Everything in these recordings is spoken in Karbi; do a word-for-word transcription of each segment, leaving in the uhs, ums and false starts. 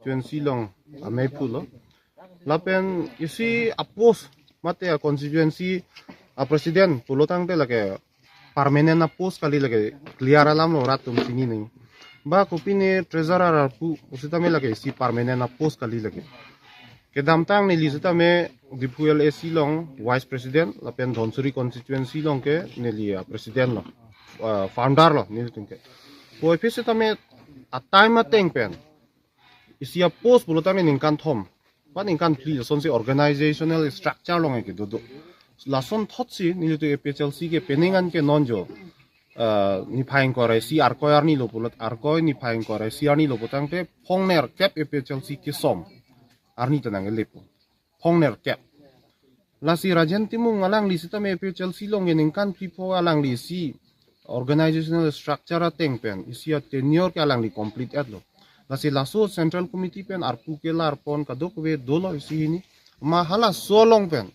constituency along amei pulo. Lapen isi a-post mate a-constituency a-president pulo tangte lake permanent a-post kali lake clear alam lo rat atum chini nang. Ba kopine treasurer arpu pusitame lake isi permanent a-post kali lake. Kedamtang neli sitame Diphu L A C along vice president lapen Dhansiri constituency along ke neli a-president lo, ah, founder lo nelitum ke. Ko ephi sitame a-time ateng pen isi a-post pulo tangte ningkan thom, ba ningkan phli, lasonsi organizational structure along ke dodo. Lason thotsi nelitum A P H L C ke penang an ke non jo, ah, niphai ingkoi ra isi, arkoi arni lo pulo, arkoi niphai ingkoi ra isi arni lo pu tangte phongnerkep A P H L C kesom arni ta nangkelepo. Phongnerkep. Lasi Rajen Timung alangli sitame A P H L C along ke ningkan phli pho alangli isi organizational structure ateng pen isi a-tenure ke alangli complete etlo. Lasi laso Central Committee pen arpu kelar pon kadokave dolo isi hini. Ma halaso along pen,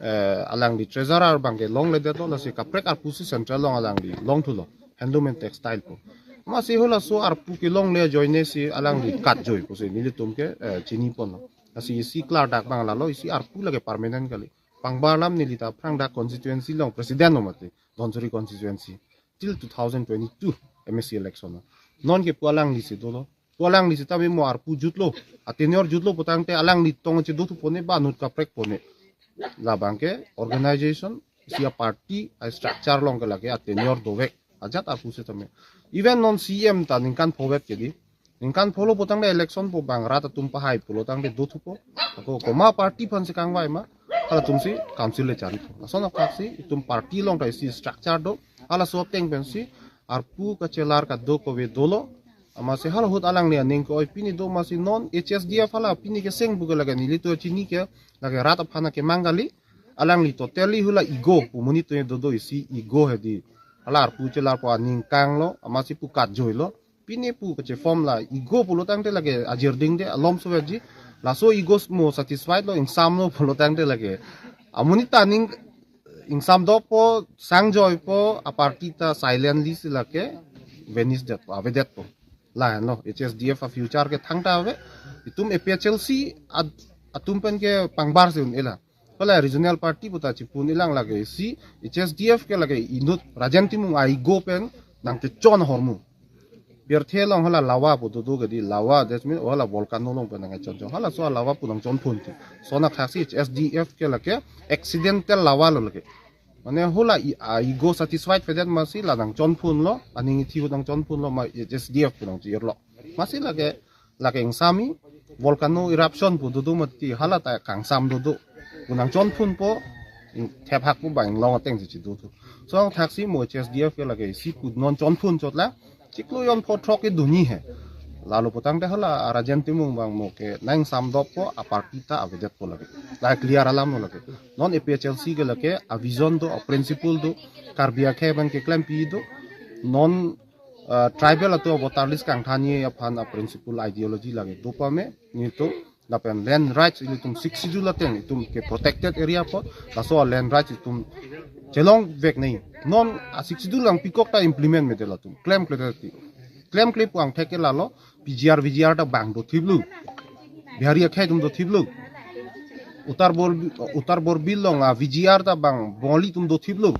eh, alangli treasurer abang ke longledetlo, lasi kaprek arpu si Central along alangli longthulo, handloom and textile pu. Amatsi halaso arpu kelongle ajoine si alangli kat joi pusi nelitum ke, eh, chini ponlo. Lasi isi klardak abang lalo, isi arpu lake permanent kali. Pangbar alam neli ta aphrang dak constituency along president lo mati, Dhansiri constituency, till two thousand twenty-two M A C election lo. Non ke pu alangli si dolo. Pu alangli sitame mo arpu jutlo, a-tenure jutlo pu tangte alangli tong chedothu pone ba inut kaprek pone. Labang ke organization, isi a-party a-structure along ke lake a-tenure dovek ajat arpu sitame. Even non C M ta ningkan pho vet ke di. Ningkan pho lo pu tangte election pu bang rat atum pahai pulo tangte dothupo. Ako komat a-party aphan si kangvai ma, halatum si council le chari. Lason akhak si itum party along ta isi structure do. Halaso ateng pensi arpu kachelar kadokave dolo. Amatsi hala ahut alangli aning ke-oi pini do, amatsi non H S D F hala pini keseng pu ke lake nelitum chini ke lake rat aphan akemang kali. Alangli totally hula ego pu monit atum dodo, isi ego hedi. Hala arpu chelar pu aning kanglo, amatsi pu kat joilo. Pini pu kacheform la ego pulo tangte lake ajirding de alom so ji. Laso ego mo satisfied lo, ingsamlo pulo tangte lake amonit ta aning ingsam dopo, sang joipo, a-party ta silently si lake vanish detpo, avedetpo. Lahenlo, H S D F a-future ke thangta ave. Itum A P H L C at-, atum pen ke pangbar si un-e la. Hala regional party pu ta chipun-e lang lake isi, H S D F ke lake inut Rajen Timung a-ego pen nangkechon ahormu. Pirthe along hala lava pu dodo ke di, lava, that means hala volcano along pen nangkechon chon. Halaso a-lava pu nangchonphun ti. Lason akhak si H S D F ke lake accidental lava lo lake. Mane hala i-, a-ego satisfied avedet amatsi la nangchonphunlo, aning ithi ahut nangchonphunlo, ma H S D F pu nangchi-irlo. Amatsi lake, lake ingsam-i, volcano eruption pu dodo mati, hala ta kangsam dodo. Pu nangchonphunpo, ing-, thephak pu ba inglong ateng si chidothu. Lason akhak si mo H S D F ke lake isi pu non chonphun chot la, chiklo jon pho throk ke dunji he. Lalo pu tangte hala Rajen Timung abang mo ke nang ingsam dopo, a-party ta avedetpo lake. La clear alam lo lake. Non A P H L C ke lake a-vision do, a-principle do, Karbi akhei abang keklempi do. Non, ah, tribal atum a-voter list kangthanji aphan a-principle, ideology lake do pame, nelitum lapen land rights ilitum Sixth Schedule ateng itum ke protected area po, laso land rights itum chelongvek nangji. Non a-Sixth Schedule nangpikok ta implement mede latum. Klemkle ta ti. Klemkle pu angthek ke lalo, P G R, V G R ta bang dothiplo. Bihari akhei atum dothiplo. Uttar Borbil, Uttar Borbil along a-V G R ta bang Bongali atum dothiplo.